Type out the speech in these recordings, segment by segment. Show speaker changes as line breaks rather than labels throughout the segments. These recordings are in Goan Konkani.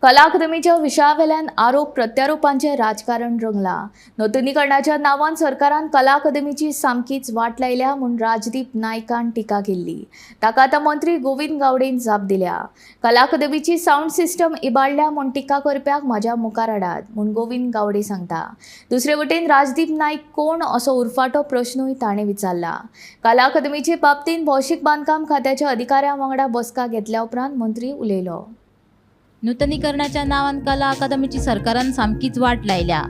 कला अकादमीच्या विशयावेल्यान आरोप प्रत्यारोपांचें राजकारण रंगलां. नुतनीकरणाच्या नांवान सरकारान कला अकादमीची सामकीच वाट लायल्या म्हूण राजदीप नायकान टिका केल्ली. ताका आतां मंत्री गोविंद गावडेन जाप दिल्या. कला अकादमीची सावंड सिस्टम इबाडल्या म्हूण टिका करप्याक म्हाज्या मुखार हाडात म्हूण गोविंद गावडे सांगता. दुसरे वटेन राजदीप नायक कोण असो उरफाटो प्रश्नूय ताणें विचारला. कला अकादमीचे बाबतींत भौशीक बांदकाम खात्याच्या अधिकाऱ्यां वांगडा बसका घेतल्या उपरांत मंत्री उलयलो.
नुतनीकरणाच्या नावान कला अकादमीची सरकारान सामकीच वाट लायल्या.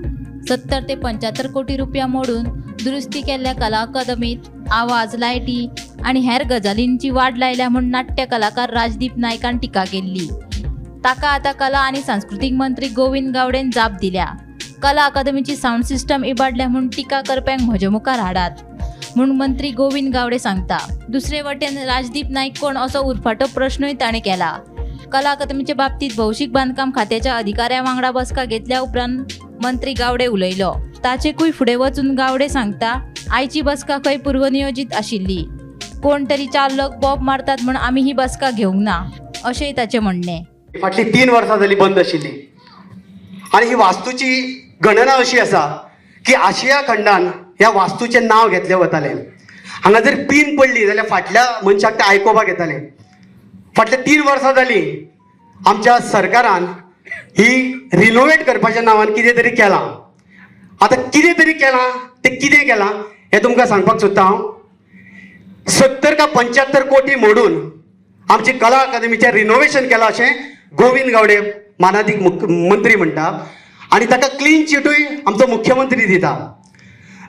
70 ते 75 कोटी रुपया मोडून दुरुस्ती केल्ल्या कला अकादमीत आवाज, लायटी आनी हेर गजालींची वाड लायल्या म्हूण नाट्य कलाकार राजदीप नायकान टिका केल्ली. ताका आतां कला आनी सांस्कृतीक मंत्री गोविंद गावडेन जाप दिल्या. कला अकादमीची सावंड सिस्टम इबाडल्या म्हूण टिका करप्यांक म्हजे मुखार हाडात म्हूण मंत्री गोविंद गावडे सांगता. दुसरे वटेन राजदीप नायक कोण असो उरफाटो प्रश्नूय ताणें केला. कला अकादमीचे बाबतीत भौशीक बांदकाम खात्याच्या अधिकाऱ्यां वांगडा बसका घेतल्या उपरांत मंत्री गावडे उलयलो. ताचेकूय फुडें वचून गावडे सांगता, आयची बसका खंय पूर्वनियोजीत आशिल्ली. कोण तरी चार लोक बोब मारतात म्हूण आमी ही बसका घेवंक ना, अशेंय ताचें म्हणणें.
फाटली 3 वर्सां जाली बंद आशिल्ली आनी ही वास्तूची गणना अशी आसा की आशिया खंडान ह्या वास्तूचें नांव घेतलें वतालें. हांगा जर पीन पडली जाल्यार फाटल्या मनशाक तें आयकोपाक येतालें. फाटल्या 3 वर्सां जालीं आमच्या सरकारान ही रिनोवेट करपाच्या नांवान कितें तरी केलां. आतां कितें तरी केलां तें कितें केलां हें तुमकां सांगपाक सोदता हांव. 70 का 75 कोटी मोडून आमची कला अकादमीचें रिनोवेशन केलां अशें गोविंद गावडे मानादीक मुख्यमंत्री म्हणटा आनी ताका क्लीन चिटूय आमचो मुख्यमंत्री दिता.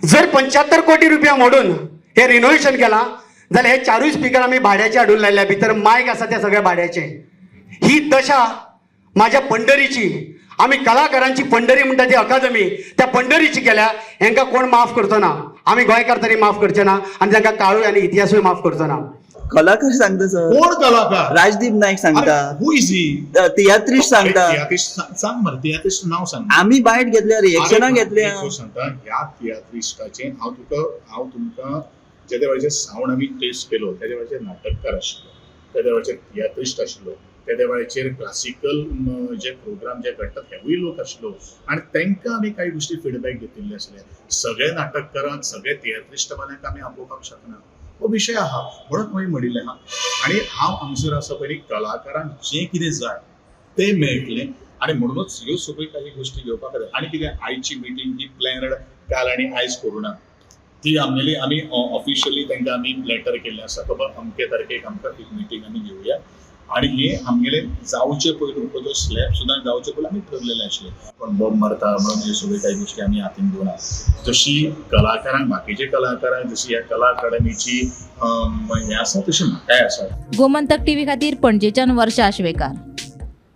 जर 75 कोटी रुपया मोडून हें रिनोवेशन केलां जाल्यार हे चारूय स्पिकर आमी भाड्याचे हाडून लायल्या, भितर मायक आसा ते सगळे भाड्याचे. ही दशा माझ्या पंढरीची, आमी कलाकारांची पंढरी म्हणटा ती अकादमी, त्या पंढरीची केल्या. हेंकां कोण माफ करचो ना. आमी गोंयकार तरी माफ करचे ना आनी तांकां काळूय आनी इतिहासूय माफ करचो ना.
कलाकार सांगता सर.
कोण कलाकार?
राजदीप नायक सांगता.
Who is he?
तियात्रिस्ट सांगता.
तियात्रिस्ट सांग मरे, तियात्रिस्ट नाव सांग.
आमी बायट घेतल्या, रिएक्शनां
अरे,
घेतल्या.
एक गोश्ट सांगता, ह्या तियात्रिस्टाचें हांव तुमकां जेद्या वेळाचेर सावंड आमी टेस्ट केलो तेज्या वेळाचेर नाटककार आशिल्लो, तेद्या वेळाचेर तियात्रिस्ट आशिल्लो, तेद्या वेळाचेर क्लासिकल जे प्रोग्राम जे घडटात हेवूय लोक आशिल्लो आनी तांकां आमी कांय गोश्टी फिडबॅक घेतिल्ले आसले. सगळे नाटककारांक, सगळे तियात्रिस्ट वाल्यांक आमी आपोवपाक शकना, हो विशय आहा. म्हणून हांवें म्हणिल्लें आहा आनी हांव हांगसर आसा पयलीं कलाकारांक जें कितें जाय तें मेळटलें आनी म्हणूनच ह्यो सगळ्यो काही गोश्टी घेवपाक जाय. आनी कितें, आयची मिटींग ही प्लॅनड काल आनी आयज करूना. ती आमगेली आमी ऑफिशियली तांकां आमी लेटर केल्लें आसा, बाबा अमके तारखेक आमकां एक मिटींग आमी घेवया. आनी हे आमगेले जावचे पयलू, हो जो स्लॅब सुद्दां जावचे पयलू आमी ठरलेलें आशिल्लें. पण बॉम्ब मारता म्हणून ह्यो सगळ्यो काही गोश्टी आमी हातीन घेवना. जशी कलाकारांक, बाकीचे कलाकारांक जशी ह्या कला अकादमीची हें आसा, तशी म्हाकाय आसा.
गोमंतक टीव्ही खातीर पणजेच्यान वर्षा आश्वेकार.